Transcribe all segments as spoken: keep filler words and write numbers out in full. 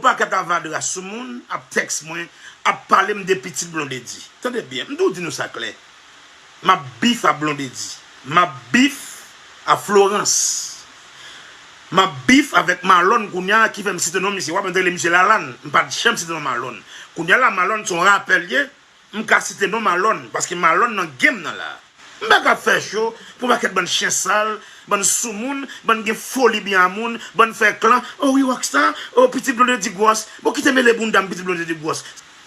Pakèt avadra sou moun ap tèks mwen, ap pale m de pitit Blondedy. Tande byen, m tou di nou sa klè. M ap bif a Blondedy. M ap bif a Florence. M ap bif avèk Malòn kounye a ki fè m site non misye. W ap tande misye Lalane. M pa t janm site non Malòn. Kounye a la, Malòn se yon rapè l ye. M ka site non Malòn, paske Malòn nan game nan la. M pa ka fè cho pou pakèt bann chen sal, bann soumoun, bann gen foli byen a moun, bann fè klan. O wi, Rockstar, o pitit Blondedy gwòs. Bon, kite mele bounda m, pitit Blondedy gwòs.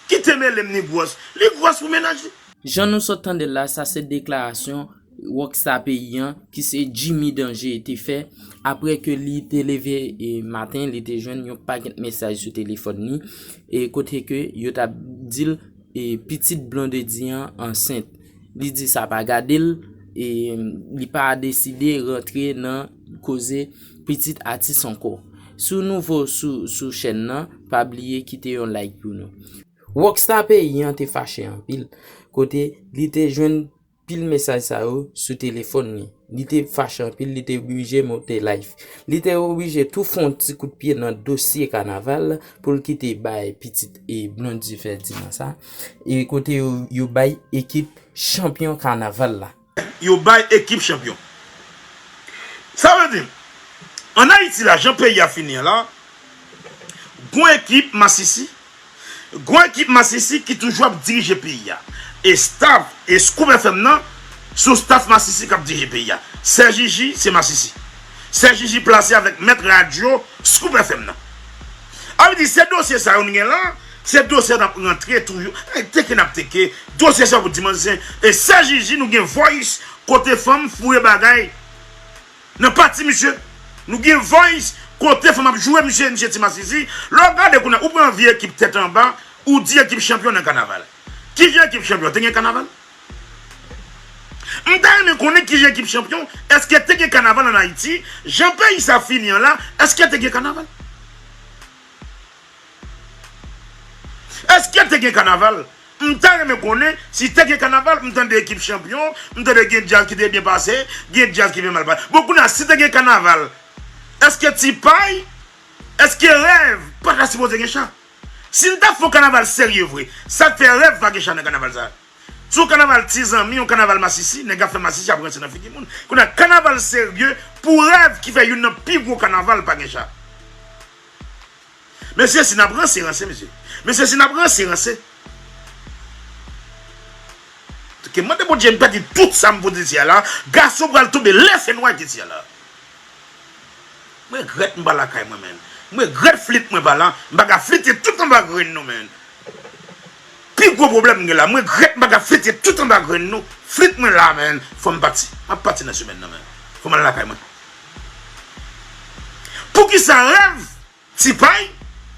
Kite mele m ni gwòs. Li gwòs pou mennaj li. Jan nou sot tande l la, sa se deklarasyon Rockstar peyi an, ki se Jimmy Danger, te fè, apre ke li te leve e maten, li te jwenn yon pakèt mesaj sou telefòn li, e kote ke yo t ap di l e pitit Blondedy an ansent. Li di sa pa gade l, e li pa deside rantre nan koze pitit atis ankò. Si w nouvo sou, sou chèn nan, pa bliye kite yon like pou nou. Rockstar peyi an te fache anpil, kote li te jwenn pil mesaj sa yo sou telefòn li. Li te fache anpil, li te oblije monte live. Li te oblije tou fè yon ti kout pye nan dosye kanaval pou l kite bay pitit e Blondy Ferdinand sa. E kote yo, yo bay ekip chanpyon kanaval la. Yo bay ekip chanpyon. Sa vle di, ann Ayiti la, jan peyi a fini an la, gon ekip masisi, gon ekip masisi ki toujou ap dirije peyi a. E staff, e Scoop F M nan, se yon staff masisi k ap dirije peyi a. Sè Jiji, se masisi. Sè Jiji plase avèk mèt radyo Scoop F M nan. A vle di, se dosye sa yo n gen la, se dosye n ap rantre toujou. Ay, teke n ap teke, dosye sa yo pou dimanch sen. E Sè Jiji, nou gen voice kote fanm foure bagay nan pati misye. Nou gen voice kote fanm ap joure misye, misye ti masisi. Lè w gade kounye a, ou pran vye ekip tèt anba, ou di ekip chanpyon nan kanaval. Ki jan ekip chanpyon? Te gen kanaval? M ta renmen konnen ki jan ekip chanpyon, èske te gen kanaval ann Ayiti? Jan peyi sa fini an la, èske te gen kanaval? Èske te gen kanaval? M ta renmen konnen si te gen kanaval, m tande ekip chanpyon, m tande gen djaz ki te byen pase, gen djaz ki byen mal pase. Bon, kounye a, si te gen kanaval, èske Ti Pay, èske Rèv pa ta sipoze gen cha? Si n ta fè yon kanaval serye vre, sa k fè Rèv pa gen cha nan kanaval sa? Se yon kanaval ti zanmi, yon kanaval masisi, nèg ap fè masisi, ap ranse nan figi moun. Kounye a, kanaval serye pou Rèv ki fè youn nan pi gwo kanaval pa gen cha. Mesye, si n ap ranse, ranse, mesye. Mesye, si n ap ranse, ranse. Ke mande Bondye m pèdi tout sa m pote isi a la. Gason pral tonbe lè fè nwa isi a la. Mwen regrèt m pa lakay mwen, menn. Mwen regrèt flit mwen pa la. M pa ka flite tout anba grenn nou, menn. Pi gwo pwoblèm m gen la, mwen regrèt m pa ka flite tout anba grenn nou. Flit mwen la, menn. Fò m pati. M ap pati nan semèn nan, menn. Fò m al lakay mwen. Poukisa Rèv? Ti Pay,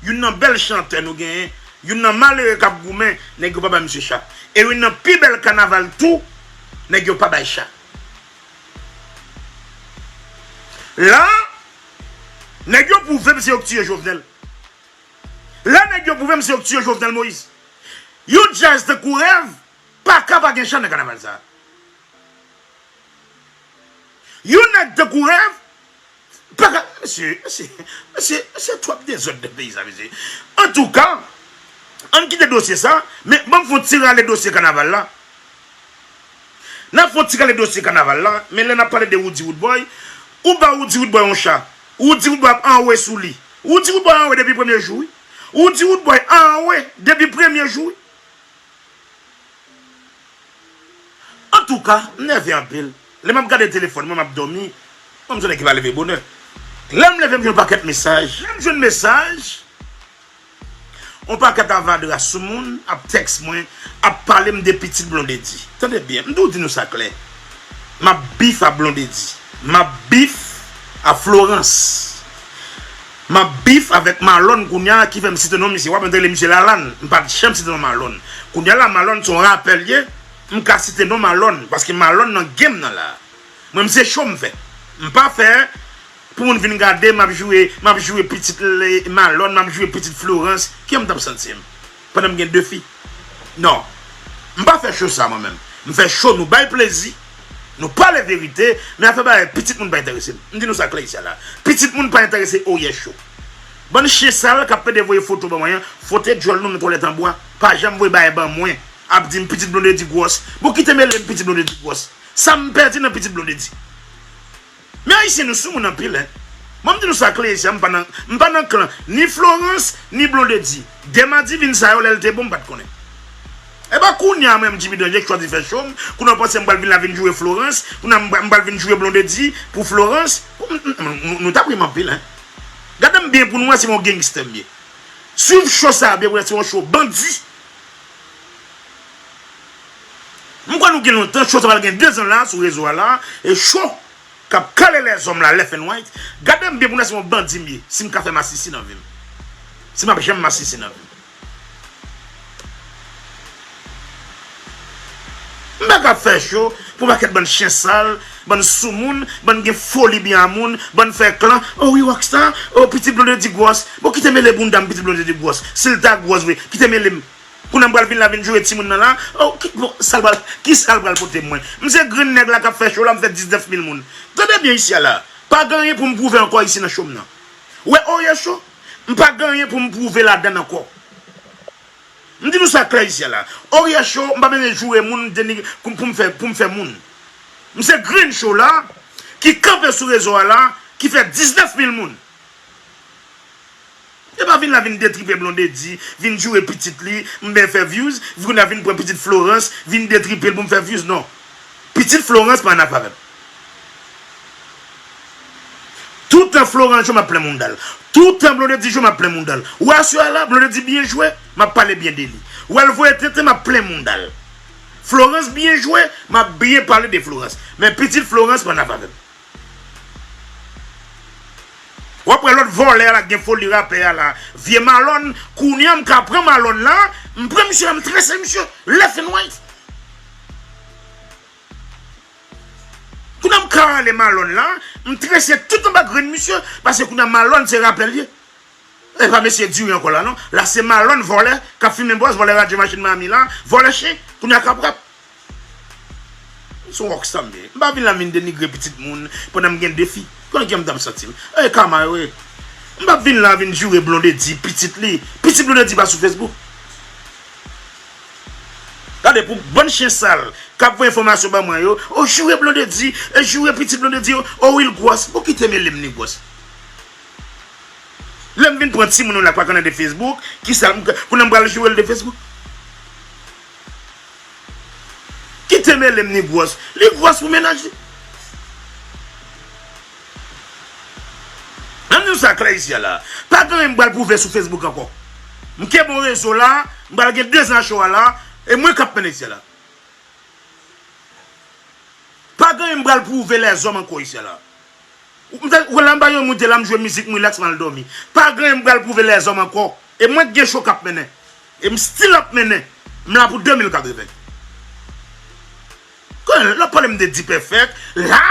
youn nan bèl chantè nou genyen, youn nan malere k ap goumen, nèg yo pa bay misye cha. E youn nan pi bèl kanaval tou, nèg yo pa bay cha. La, nèg yo pwouve m se yo k tiye Jovenel. La, nèg yo pwouve m se yo k tiye Jovenel Moïse. Yon djaz tankou Rèv pa ka pa gen cha nan kanaval sa. Yon nèg tankou Rèv pa ka, mesye, mesye, mesye, mesye, twòp dezòd nan peyi sa, mesye. Antouka, ann kite dosye sa, men ban m fè yon ti rale dosye kanaval la. N ap fè yon ti rale dosye kanaval la, men lè n ap pale de Roody Roodboy, ou ba Roody Roodboy yon cha. Roody Roodboy ap anwe sou li. Roody Roodboy anwe depi premye jou, wi. Roody Roodboy anwe depi premye jou, wi. Antouka, m nève anpil. Lè m ap gade telefòn mwen, m ap dòmi. Mwen, m se nèg ki pa leve bonè. Lè m leve, m jwenn yon pakèt mesaj. Lè m jwenn mesaj, yon pakèt avadra sou moun ap tèks mwen, ap pale m de pitit Blondedy. Tande byen, m tou di nou sa klè. M ap bif a Blondedy. M ap bif a Florence. M ap bif avèk Malòn kounye a ki fè m site non misye. W ap tande misye Lalane. M pa t janm site non Malòn. Kounye a la, Malòn se yon rapè l ye. M ka site non Malòn, paske Malòn nan game nan la. Mwen, m se cho m fè. M pa fè pou moun vin gade m ap joure, m ap joure pitit Malòn, m ap joure pitit Florence. Kijan m t ap santi m? Pandan m gen de fi. Non. M pa fè cho sa mwen menm. M fè cho nou bay plezi, nou pale verite, men afè bagay pitit moun pa enterese m. M di nou sa klè isi a la. Pitit moun pa enterese Oryè Show. Bann chen sal k ap pede voye foto ban mwen an, foto djòl nou nan twalèt anbwa. Pa janm voye bagay ban mwen. Ap di m pitit Blondedy gwòs. Bon, kite mele m pitit Blondedy gwòs. Sa m pèdi nan pitit Blondedy? Men Ayisyen, nou sou moun anpil, en. Mwen, m di nou sa klè, Ayisyen, m pa nan, m pa nan klan ni Florence, ni Blondedy. De madivin sa yo, lè l te bon, m pa t konnen. E pa kounye a, mwen, m Jimmy Danje, k chwazi fè cho m. Kounye a, w panse m pral vin la vin joure Florence. Kounye a, m pral vin joure Blondedy pou Florence. Nou, nou, nou, nou t ap ri m anpil, en. Gade m byen pou nou wè si yon gangsta m ye. Swiv cho sa a byen pou wè si yon cho bandi. M kwè nou gen lontan, cho sa pral gen de zan la, sou rezo a la, e cho k ap kale lèzòm la, left and right. Gade m byen pou nou wè si yon bandi m ye, si m ka fè masisi nan vi m. Si m ap janm masisi nan vi m. M pa ka fè cho pou pakèt bann chen sal, bann soumoun, bann gen foli byen a moun, bann fè klan. O wi, Rockstar, o pitit Blondedy gwòs. Bon, kite mele bounda m, pitit Blondedy gwòs. Si l ta gwòs vre, kite mele m. Kounye a m pral vin la vin joure timoun nan la. O, ki, bon, sa l pral, ki sa l pral pote mwen? M se grenn nèg la k ap fè cho la, m fè diznèf mil moun. Tande byen isi a la. Pa gen anyen pou m pwouve ankò isi nan cho m nan. Wè, Orye Show, m pa gen anyen pou m pwouve ladan l ankò. M di nou sa klè isi a la. Orye Show, m pa bezwen joure moun, deni-, pou, pou m fè, pou m fè moun. M se grenn cho la, ki kanpe sou rezo a la, ki fè diznèf mil moun. E pa vin la vin detripe Blondedy, vin joure pitit li, m ben fè views, vin la vin pran pitit Florence, vin detripe l pou m fè views, non. Pitit Florence pa nan afè avè m. Toutan Florence jwe, m ap plen mounda l. Toutan Blondedy jwe, m ap plen mounda l. Ou wè aswè a la, Blondedy byen jwe, m ap pale byen de li. Ou wè l voye tenten, m ap plen mounda l. Florence byen jwe, m ap byen pale de Florence. Men pitit Florence pa nan afè avè m. W ap wè lòt vòlè a la k gen foli rapè a la. Vye Malòn, kounye a m ka pran Malòn la, m pran misye la, m trese misye, left and right. Kounye a m ka rale Malòn la, m trese tout anba grenn misye, paske kounye a Malòn se rapè l ye. E pa mesye Diri ankò la, non. La se Malòn vòlè, k ap fimen bòs, vòlè radyo machin Miami la, vòlè chen, kounye a k ap rap. M se yon rockstar m ye. M pa vin la vin denigre pitit moun pandan m gen de fi. Konnen kijan m t ap santi m. E kama yo ye. M p ap vin la vin joure Blondedy, pitit li. Pitit Blondedy pa sou Facebook. Gade pou bann chen sal k ap voye enfòmasyon ban mwen yo. O, joure Blondedy, e joure pitit Blondedy yo. O, wi l gwòs. Bon, kite mele m ni gwòs. Lè m vin pran timoun yo la k pa konnen de Facebook, kisa m, kounye a m pral joure l de Facebook? Kite mele m ni gwòs. Li gwòs pou mennaj li. Ann di w sa klè isi a la. Pa gen anyen m pral pwouve sou Facebook ankò. M kenbe yon rezo la, m pral gen de zan cho a la, e mwen k ap mennen isi a la. Pa gen anyen m pral pwouve lèzòm ankò isi a la. Ou, m ta, ou la m bay yon moute la, m jwe mizik, m rilaks, m al dòmi. Pa gen anyen m pral pwouve lèzòm ankò. E mwen k gen cho k ap mennen. E m still ap mennen. M la pou de mil katreven. Konnen, lè w ap pale m de Dipèfèk, la,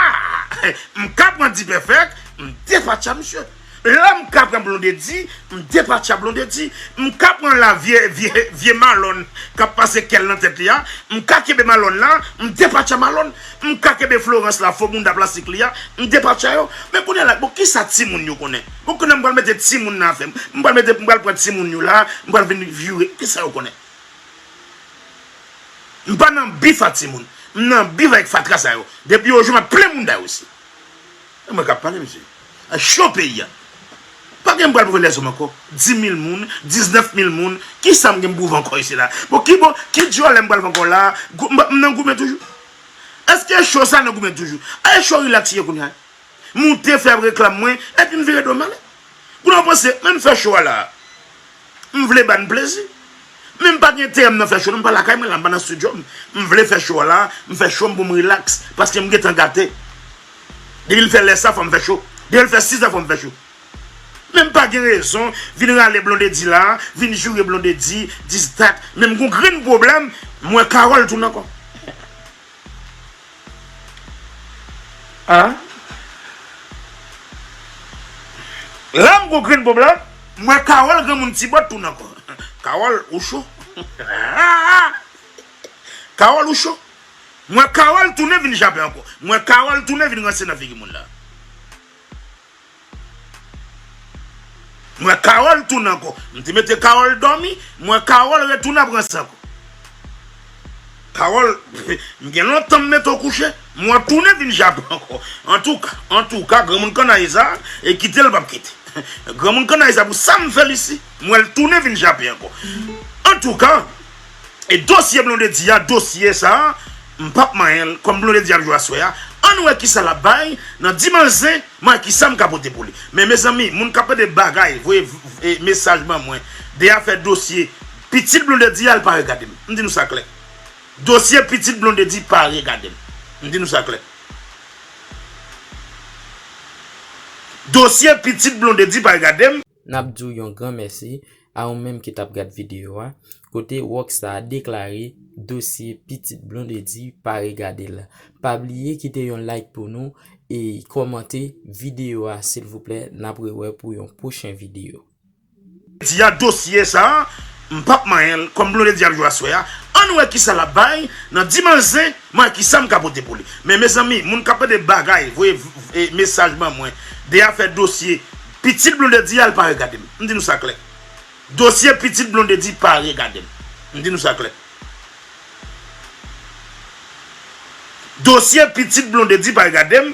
m ka pran Dipèfèk, m depatcha misye. Lè m ka pran Blondedy, m depatcha Blondedy. M ka pran la vye, vye, vye Malòn k ap pase kèl nan tèt li a. M ka kenbe Malòn la, m depatcha Malòn. M ka kenbe Florence la, fo bounda plastik li a, m depatcha yo. Men kounye a la, bon, kisa timoun yo konnen? Bon, kounye a m pral mete timoun nan afè m. M pral mete, m pral pran timoun yo la, m pral vin vire. Kisa yo konnen? M pa nan bif a timoun. M nan bif avèk fatra sa yo. Depi yo jwe, m ap plen mounda yo osi. E mwen k ap pale, mesye. A cho peyi a. Pa gen m pral pwouve lèzòm ankò. Dis mil moun, diznèf mil moun. Kisa m gen m pwouve ankò isi la? Bon, ki bon, ki djòlè m pral fè ankò la? Gou-, m, m nan goumen toujou. Èske cho sa nan goumen toujou? A e cho rilaks ye kounye a? Moute fè reklam mwen, epi m vire do m ale. Kounye a w panse, men m fè cho a la. M vle ba n plezi. Men m pa gen enterè m nan fè cho, non, m pa lakay mwen la, m pa nan estidyo m. M vle fè cho a la, m fè cho m pou m rilaks, paske m gentan gate. Depi l fè lè sa, fò m fè cho. Depi l fè sis zè, fò m fè cho. Men m pa gen rezon vin rale Blondedy la, vin joure Blondedy, dis dat. Men m gon grenn pwoblèm, m wè Carole tounen ankò. An? La m gon grenn pwoblèm. M wè Carole granmoun ti bòt tounen ankò. Carole, ou cho. Carole, ou cho. M wè Carole tounen vin jape ankò. M wè Carole tounen vin ranse nan figi moun la. M wè Carole tounen ankò. M te mete Carole dòmi, m wè Carole retounen ap ranse ankò. Carole, m gen lontan m mete w kouche, m wè w tounen vin jape ankò. Antouka, antouka, granmoun kannay sa, e kite l p ap kite. Granmoun kannay sa pou sa m fè l isi, m wè l tounen vin jape ankò. Antouka, e dosye Blondedy a, dosye sa, m p ap manyen l, kòm Blondedy ap jwe aswè a, ann wè kisa l ap bay nan dimanch zen, mwen kisa m ka pote pou li. Men mezanmi, moun k ap mande bagay, voye v- e, mesaj ban mwen, de afè dosye pitit Blondedy a, l pa regade m. M di nou sa klè. Dosye pitit Blondedy pa regade m. M di nou sa klè. Dosye pitit Blondedy pa regade m. N ap di w yon gran mèsi a ou menm ki t ap gad videyo a, kote Rockstar deklare dosye pitit Blondedy pa regade l. Pa bliye kite yon like pou nou e kòmante videyo a silvouplè, n ap rewè pou yon pwochen videyo. Di a dosye sa, m p ap manyen l, kòm Blondedy ap jwe aswè a, ann wè kisa l ap bay nan dimanch zen, mwen kisa m ka pote pou li. Men mezanmi, moun k ap mande bagay, voye v- e, mesaj ban mwen, de afè dosye pitit Blondedy a, l pa regade m. M di nou sa klè. Dosye pitit Blondedy pa regade m. M di nou sa klè. Dosye pitit Blondedy pa regade m.